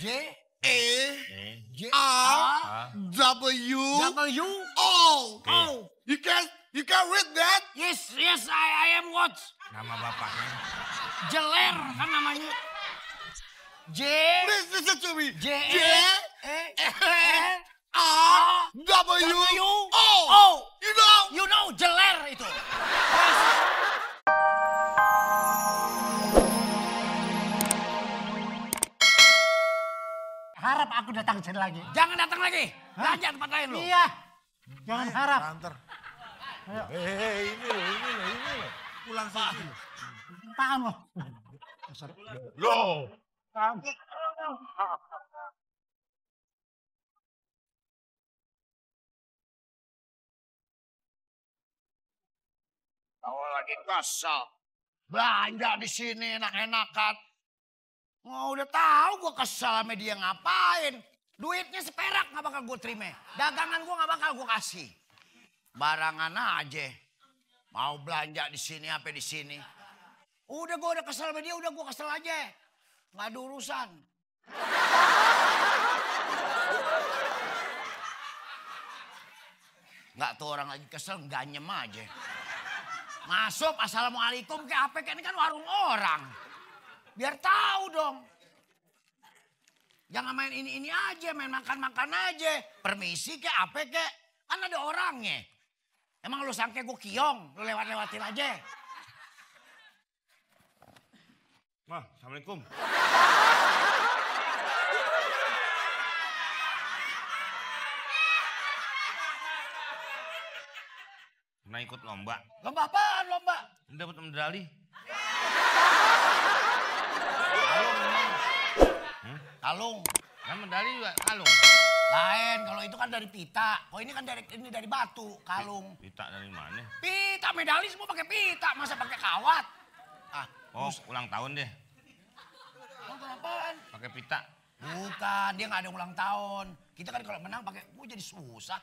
J-A-R-W-O. You can read that? Yes, I am what? Nama bapaknya. Jeler kan namanya. Listen to me. J-A-R-W-O. You know, jeler itu. Harap aku datang sini lagi. Jangan datang lagi. Belanja tempat lain lu. Iya. Jangan harap. Antar. Ayo. Ini loh. Pulang sini. Paham loh. Loh. Paham. Kalau lagi kesel. Belanja di sini enak-enakan. Oh, udah tahu gue kesel sama dia ngapain. Duitnya seperak gak bakal gue terima. Dagangan gue gak bakal gue kasih. Barangan aja. Mau belanja di sini apa di sini. Udah gue udah kesel sama dia, udah gue kesel aja. Gak ada urusan. Gak tuh orang lagi kesel, ganyem aja. Masuk, assalamualaikum ke apa, ini kan warung orang. Biar tahu dong. Jangan main ini aja, main makan-makan aja. Permisi ke apa ke, kan ada orangnya. Emang lu sangka gue kiong, lu lewat-lewatin aja. Wah, assalamualaikum. Pernah ikut lomba? Lomba apaan lomba? Dapat medali. Kalung. Kan medali juga kalung. Lain, kalau itu kan dari pita. Oh ini kan ini dari batu, kalung. Pita dari mana? Pita, medali semua pakai pita, masa pakai kawat? Ah, Oh, ulang tahun deh. apaan? Pakai pita. Bukan, dia nggak ada ulang tahun. Kita kan kalau menang pakai, jadi susah.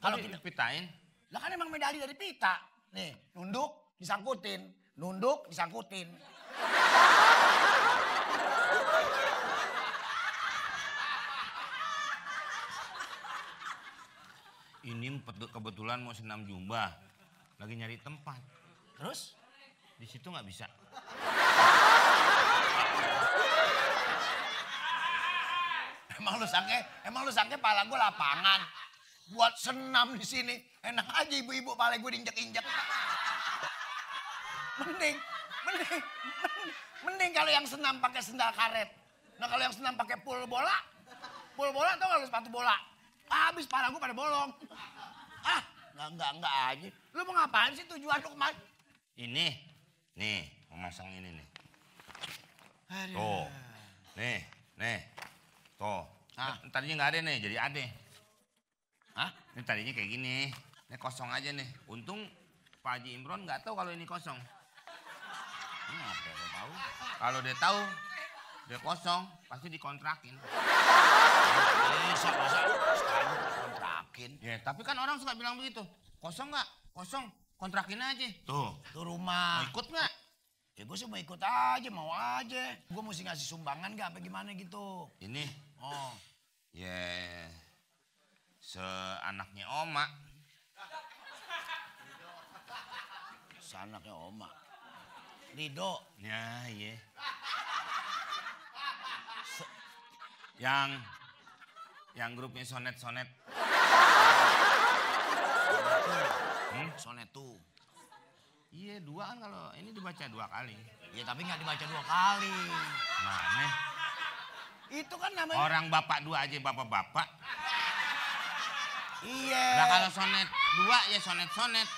Kalau kita pitain. lah kan emang medali dari pita. Nih, nunduk, disangkutin. Nunduk, disangkutin. Ini kebetulan mau senam jumba. Lagi nyari tempat. Terus? Di situ nggak bisa. Emang lu sangke pala gue lapangan. Buat senam di sini. Enak aja ibu-ibu pala gue diinjek-injek. Mending kalau yang senam pakai sendal karet. Nah kalau yang senam pakai pul bola tau gak lu sepatu bola? Habis pala gue pada bolong. Ah, enggak aja. Lu mau ngapain sih tujuan lu kemana? Ini, nih, mau masang ini nih. Aduh. Tuh, nih, tuh. Ah. Tadinya nggak ada nih, jadi ada. Hah? Ini tadinya kayak gini, ini kosong aja nih. Untung Pak Haji Imron nggak tahu kalau ini kosong. Kenapa ya, tahu? Kalau dia tahu, dia kosong, pasti dikontrakin. Bisa, masa sekali kontrakin. Ya, tapi kan orang suka bilang begitu. Kosong nggak? Kosong, kontrakin aja. Tuh, Itu rumah. mau ikut nggak? Ya gue sih mau ikut aja, mau aja. Gue mesti ngasih sumbangan gak apa gimana gitu. Ini, Oh, ya, seanaknya Oma. sanaknya Oma. Rido. Ya, iya. Yang grupnya sonet-sonet. Sonet tuh. Iya, dua kan kalau ini dibaca 2 kali. Ya tapi gak dibaca 2 kali. Mana? Itu kan namanya. Orang bapak 2 aja bapak-bapak. Iya. Nah kalau sonet 2 ya sonet-sonet.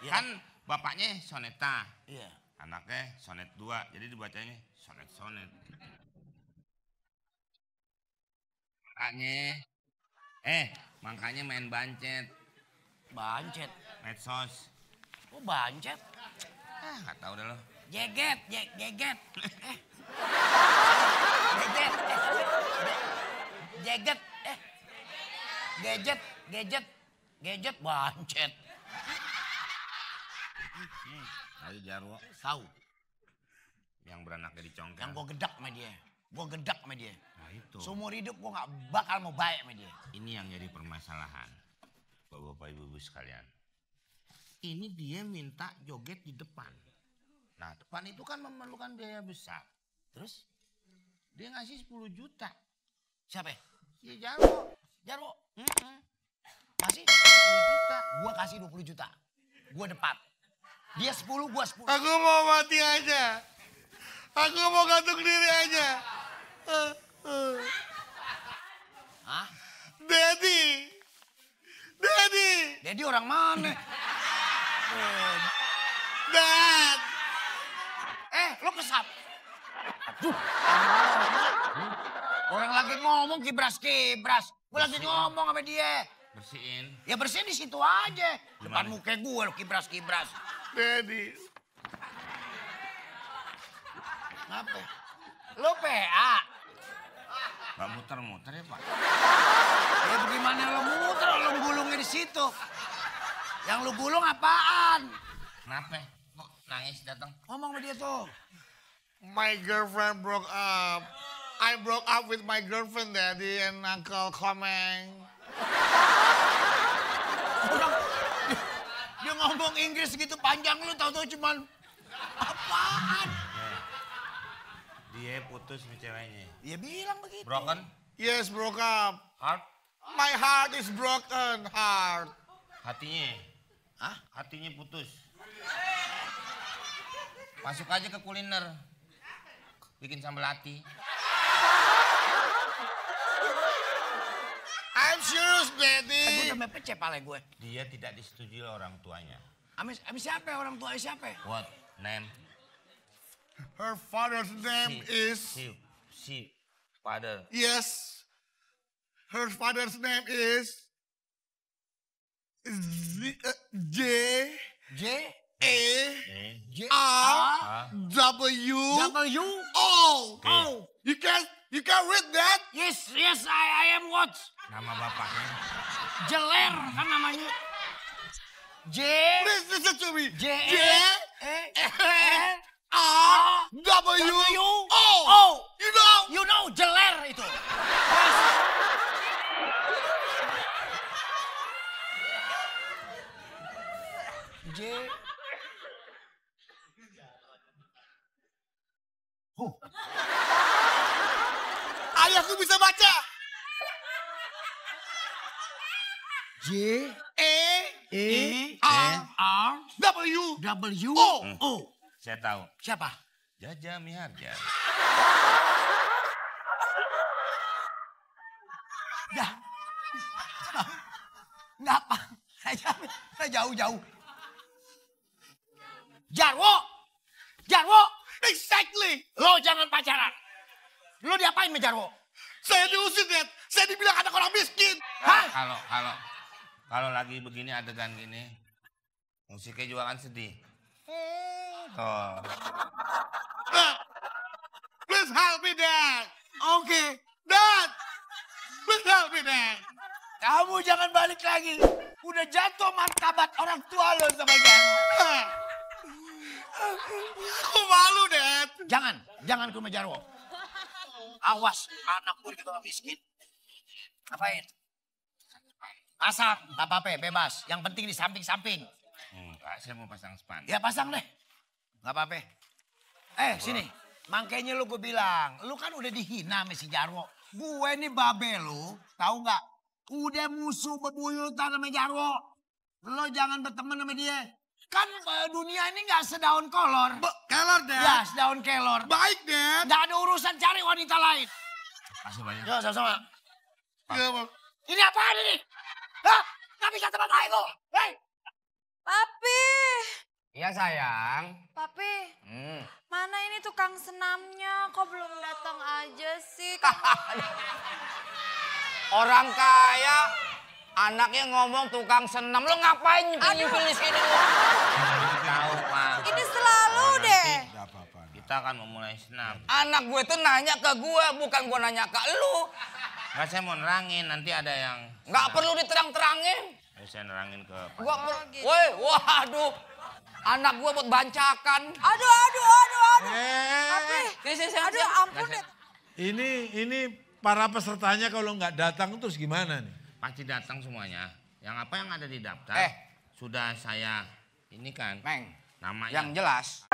Ya. Kan bapaknya soneta. Iya. Anaknya sonet 2. Jadi dibacanya sonet-sonet. Makanya main bancet. Bancet. Medsos. Oh bancet. Nggak tahu dah lo. Jeget. Jeget. Jeget. Gadget bancet. Ayo Jarwo. Tahu. Yang beranaknya di Congkel. Yang gue gedak sama dia. gue gedak sama dia. Nah itu. Seumur hidup gue gak bakal mau baik sama dia. Ini yang jadi permasalahan. Bapak ibu sekalian. Ini dia minta joget di depan. Nah depan itu kan memerlukan biaya besar. Terus dia ngasih 10 juta. Siapa? Si Jarwo. Jarwo. Mm-mm. Kasih 10 juta. gue kasih 20 juta. Gue depan. Dia 10, gue 10. Aku mau mati aja. Aku mau gantung diri aja. Hah? Daddy. Dedi orang mana? Dad. Lo kesap. Aduh. Orang lagi ngomong kibras-kibras. Gue lagi ngomong sama dia. Bersihin. Ya bersihin di situ aja. Depan Gimana? muka gue lo kibras-kibras. Daddy. Kenapa? Lo PA. Gak muter-muter ya Pak? Ya bagaimana lo muter, lo gulungnya di situ. Yang lo gulung apaan? Kenapa? Kok nangis datang? Ngomong sama dia tuh. My girlfriend broke up. I broke up with my girlfriend, Daddy, and Uncle Komeng. Orang, dia ngomong Inggris gitu panjang lu tahu-tahu cuman apaan? Dia putus sama ceweknya. Dia bilang begitu. Broken? Yes, broke up. Heart? My heart is broken, heart. Hatinya? Hah? Hatinya putus. Masuk aja ke kuliner. Bikin sambal hati. I'm serious, Gue Daddy. udah mepet pala gue. Dia tidak disetujui oleh orang tuanya. Amis siapa ya orang tua siapa? Ya? What name? Her father's name is... Si father. Yes. Her father's name is... J... J A... J R... W... W O. O. You can't read that? Yes, I am what? Nama bapaknya. Jeler kan namanya. J Please listen to me. J J... E R... W... O. O. You know? You know jeler itu. J Ayahku bisa baca. J A... E R... R W... W O. O. Saya tahu. Siapa? Jaja Miharja. Dah. Nggak apa. Saya jauh-jauh. Jarwo. Jarwo. Exactly. Lo jangan pacaran. Lo diapain sama Jarwo? Saya diusir, Dad. Saya dibilang anak orang miskin. Hah? Kalau lagi begini adegan gini, musiknya juga kan sedih. Tuh. Please help me, Dad. Oke. Dad. Please help me, Dad. Kamu jangan balik lagi. Udah jatuh martabat orang tua lo sama Jarwo. Aku malu, Dad. Jangan ke rumah Jarwo. Awas, anak gue gitu miskin. Apain? Pasang, nggak apa-apa, bebas. Yang penting di samping-samping. Enggak, saya mau pasang spanduk. Ya pasang deh, nggak apa-apa. Sini, makanya lu gue bilang, lu kan udah dihina sama si Jarwo. Gue nih babe lu, tahu nggak? Udah musuh bebuyutan sama Jarwo. Lo jangan berteman sama dia. Kan dunia ini nggak sedaun kolor. Kelor, Dad. Ya, sedaun kelor. Baik, Dad. Nggak ada urusan cari wanita lain. Kasih banyak. Ya, sama-sama. Ya, Bang. Ini apaan ini? Hah? Nggak bisa tempat lain lo. Hei! Papi, Iya sayang. papi, Hmm. mana ini tukang senamnya? Kok belum datang aja sih? Orang kaya, anaknya ngomong tukang senam. Lo ngapain nyempil-nyempil di sini lo? Tahu Pak. Ini selalu deh. Kita akan memulai senam. Anak gue tuh nanya ke gue, bukan gue nanya ke lu. Nggak, saya mau nerangin. Nanti ada yang... Nggak perlu diterang-terangin. Saya nerangin ke... Gua gitu. woi, waduh. Anak gue buat bancakan. Aduh. Papi, Sini, aduh sini. ampun deh. Ini para pesertanya kalau nggak datang terus gimana nih? Pasti datang semuanya. Yang apa yang ada di daftar sudah saya ini kan Meng, namanya. yang jelas